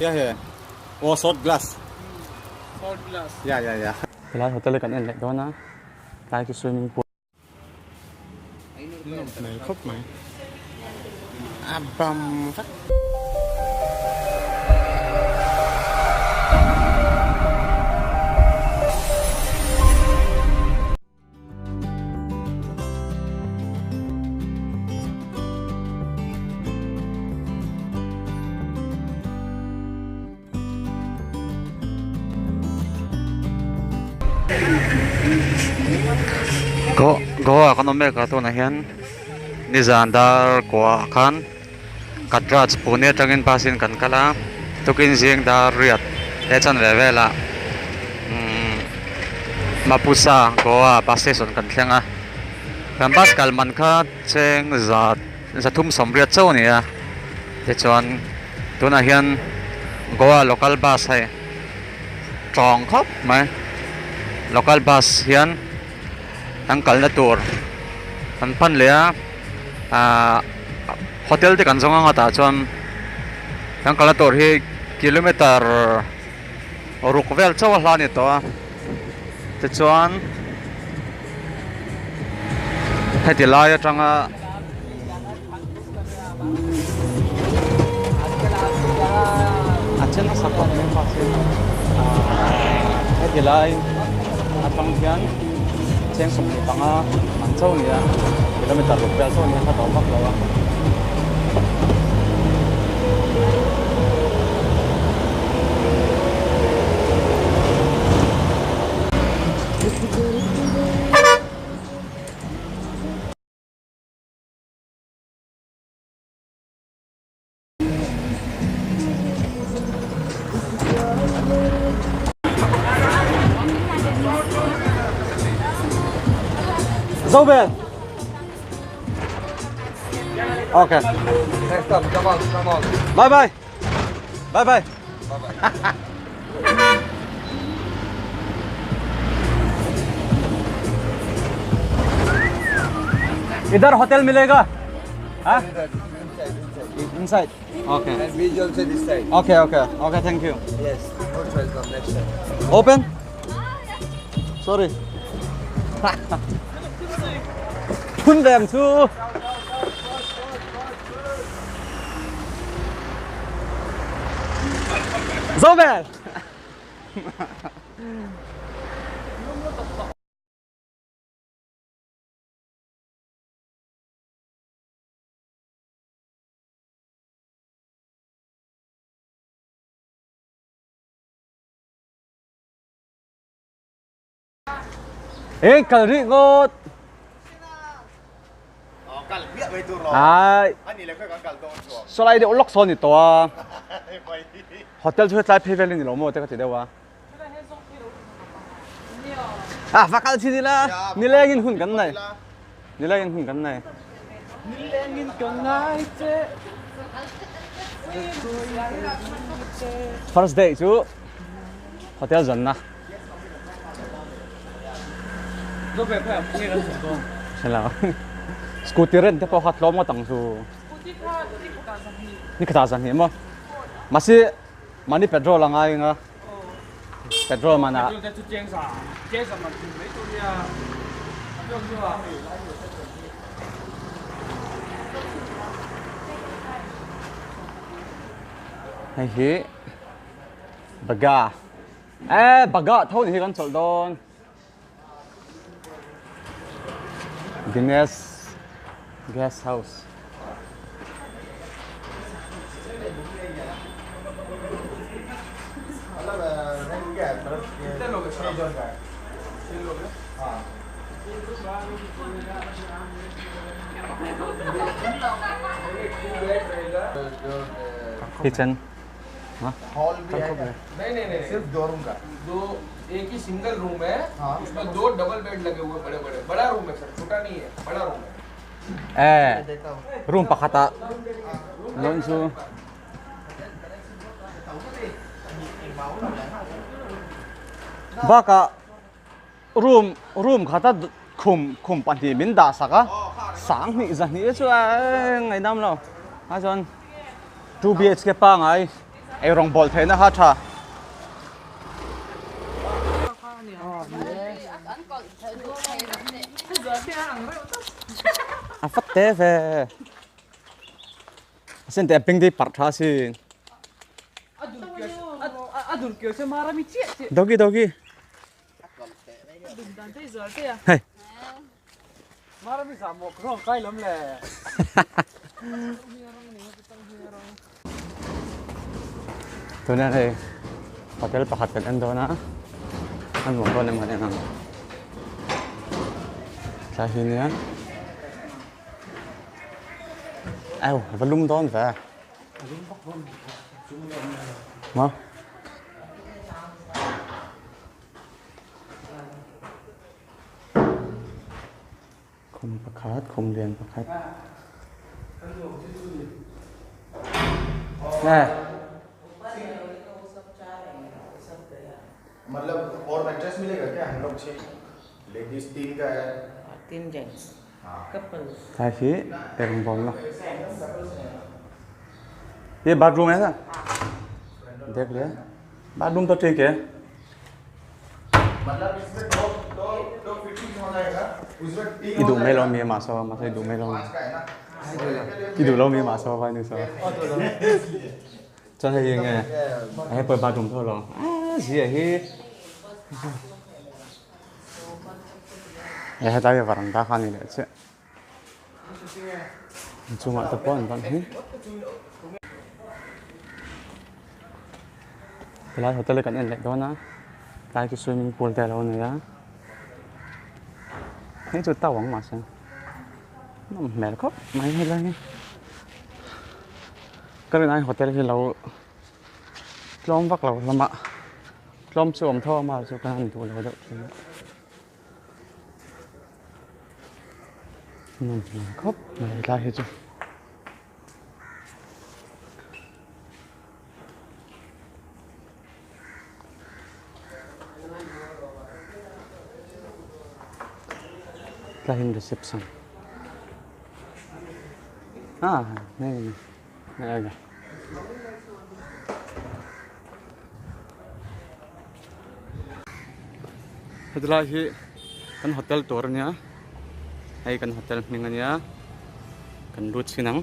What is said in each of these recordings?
Yeah yeah. Oh short glass. Short glass. Yeah yeah yeah. Helai hotel hi kan en leh dawn a, tlai chu swimming pool. Nawm hmel khawp mai. A bam vek. Goa kan awm mek a tunah hian nizan dar kuah khan Katraj Pune atangin bus in kan kal a tukin zing dar riat he chanve velah umm Mapusa Goa bus station kan thleng a kan bus kal man kha cheng za zathum sawmriat chauh a ni a tichuan. Tunah hian Goa local bus hei tawng khawp mai local bus hian an kalna tur an pan leh a ahh hotel te kan zawng ang a tah chuan kan kalna tur hi kilometer ruk vel chauh a hla a ni tawh a tichuan heti lai atanga. A then a sak mai mahse heti lai atang hian cheng 25 an cho a ni a kilometer ruk vel chauh a ni a hla tawh vak lo a. Zobel. Okay. Next time, come on, come on. Bye bye. Bye bye. Bye bye. इधर hotel मिलेगा हाँ inside okay And we also this side. Okay okay okay thank you Yes. Most welcome next time. Open sorry phun veng chu Zobel Ê, kal rih ngawt. Ai. Sawlai deuh lawk sawn ni tawh a. Hotel chu hetlai phei vel a ni lo maw te ka ti deuh a. Ah, va kal chin ila. Nilengin hun kan nei. Nilengin hun kan nei. Nilengin ka ngai che. First day chu hotel zanna. Hello. Scooty rent te pawh kha tlawm ngawt ang chu. Ni khatah zan hnih maw? Mahse mahni petrol a ngai anga petrol manah Hei hi Baga e Baga tho ni hi kan chawlh dawn. Dinesh Guest House. Kitchen. Hall भी है नहीं नहीं नहीं सिर्फ दो room का दो एक ही सिंगल रूम है हाँ। उसमें दो डबल बेड लगे हुए बड़े बड़े बड़ा रूम है सर छोटा नहीं है बड़ा रूम है Eh, room pakhata lon chu baka room room khata khum khum pahnih min dah sak a sang hnih zahnih chu a ngaihdam lo a chuan 2 BHK pangai. Eirawng bawl theihna kha tha. A fat te ve. Sin te ping di par tha sin. Doggy doggy. Hei. Tuna hei hotel pakhat kan en dawn a a nuam dawn em kan en ang tlai hi nia au va lum dawn ve maw. Khum pakhat khum lian pakhat nge Tlai hi eng bawm la Ye bathroom hai na Dekh le bathroom to theek hai I duh mai lo mi mah saw mah i duh mai lo mi I duh lo mi mah saw vai ni saw Chuan hei nge hei pawh bathroom tho lo a zia hi He hetlai hi varanda kha a ni leh chiah Inchungah te pawh an bang hi. Helai hotel hi kan en leh dawn a tlai chu swimming pool te a lo nei a hei chu tau ang mahse nawm hmel khawp mai helai hi ka rin ai hotel hi lo tlawm vak lo hlawm a tlawm chu awm tho a mahse chu ka han duh lo deuh thin a. Nawm hmel khawp mai helai hi chu. Tlaiin reception ah hei hei Hetilai hi kan hotel tur ania hei kan hotel hming ania kan lut chhin ang.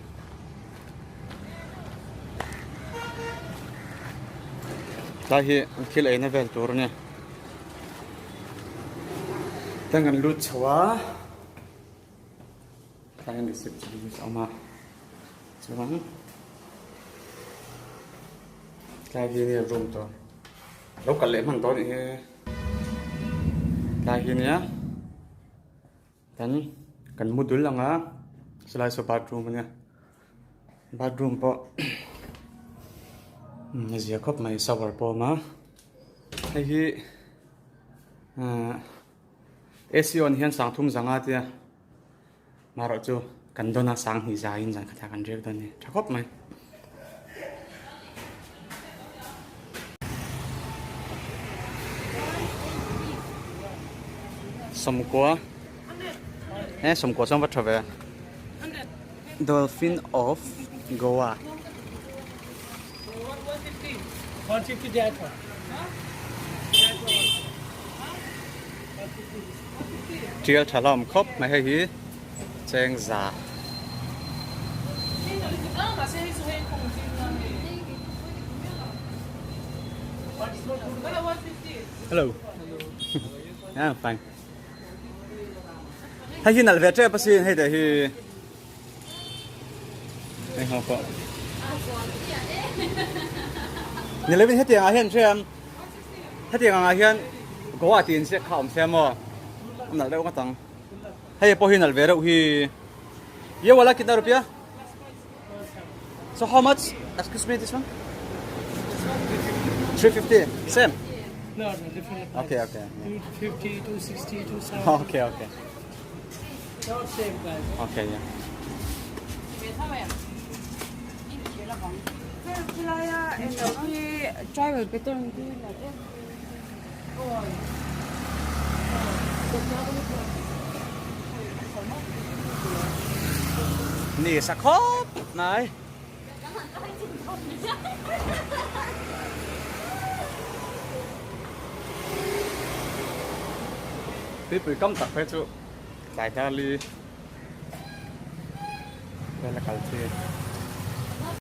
Tlai hi an thil eina vel tur ania tan kan lut chho a tlai hian receptionist a awm a chuan tlai hi nia room tur lo kal leh hman dawn anih hi tlai hi nia. Kan kan mu dul ang a chulai saw bathroom ania bathroom pawh a zia khawp mai shower pawh a awm a hei hi ahh A_C on hian sang thum zanga tia marawh chu kan dawn a sang hnih zaiin zan khatah kan riak dawn a ni tha khawp mai. Sawmkua he sawmkua chuan va tha ve Dolphin of Goa tial tha hlawm khawp mai hei hi. Cheng za. Hello. Yeah, fine. Hei hi nalh ve tep asin hei te hi. Hei ho pawh. Ni lovin hetiang ah hian hriam. Hetiang angah hian Goa tih inziak kha a awm sia maw? A nalh deuh ngawt ang. Hei pawh hi nalh ve reuh hi. Ye wala kitna rupiah? So how much? Excuse me this one? 350. Same. No, no, different. Okay, okay. 250, 260, 270. Okay, okay. Not same price. Okay, yeah. Tribal pattern khi là thế. Ni sa khawp mai. Tuipui kam tak phei chu tlai dar li vel a kal chi.